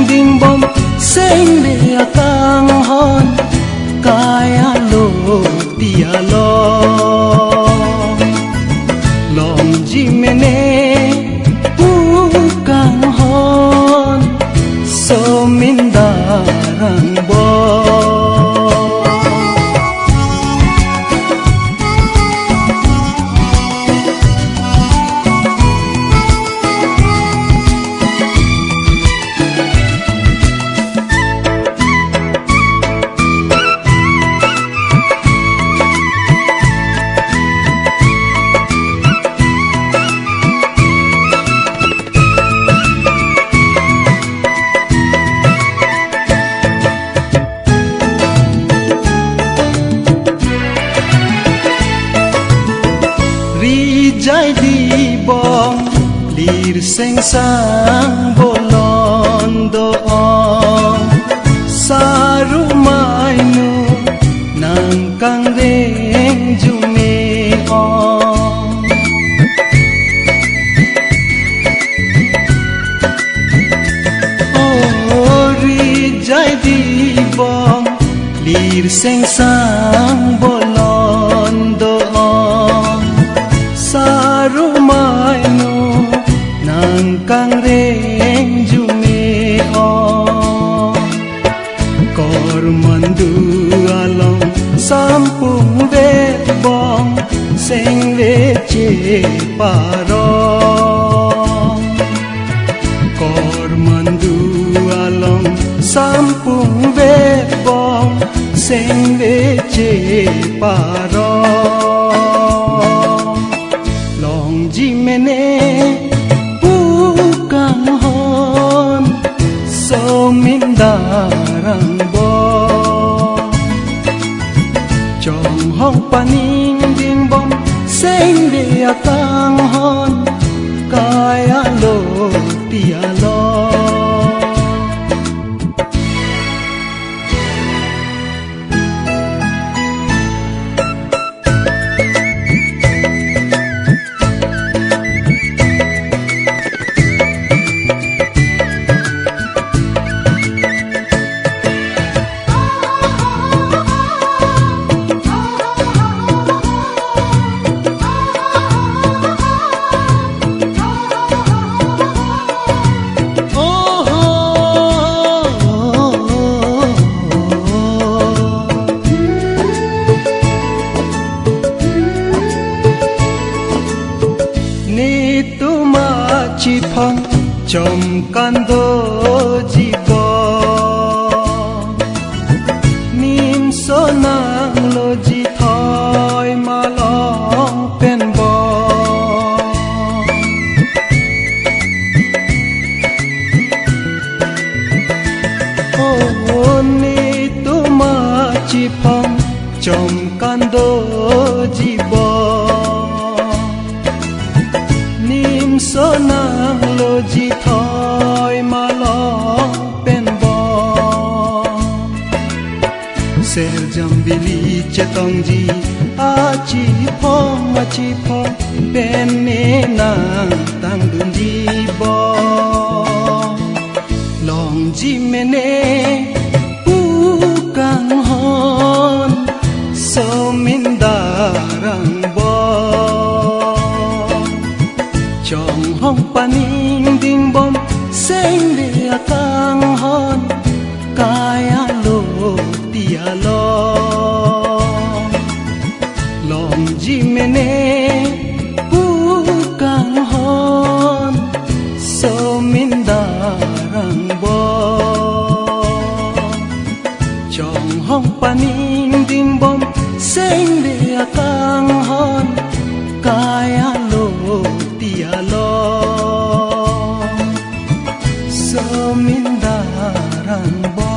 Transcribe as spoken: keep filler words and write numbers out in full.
Ding bom sengve akanghon, kai alo ti alo. Longji mene pu kanghon, somin darang bo. Rijai di bom, lir sengsang bolon do-ong, sarumai nu nang kangreng jume-ong. O rijai di bom, lir sengsang bolon do-ong, sarumai nu nang kangreng jume-ong. Kormandu along sampung vebong, sengve cheparong. Kormandu along sampung vebong, sengve cheparong. Longji mene pu kanghon, somin darang bo. Chonghong paning ding bom, sengve akanghon, kai alo ti alo. Netum achiphong chomkan doji ko, nimso nangloji thoi malong pen bo. O netum achiphong chomkan doji bo, nimso nangloji thoi malong pen bo. Serjam bili chetongji achiphong achiphong, pen ne nangtangdunji bo. Longji mene pu kanghon, somin darang bo. Chonghong paning ding bom, sengve akanghon, kai alo ti alo. Longji mene pu kanghon, somin darang bo. Chonghong paning ding bom, sengve akanghon, kai alo ti alo, somin darang bo.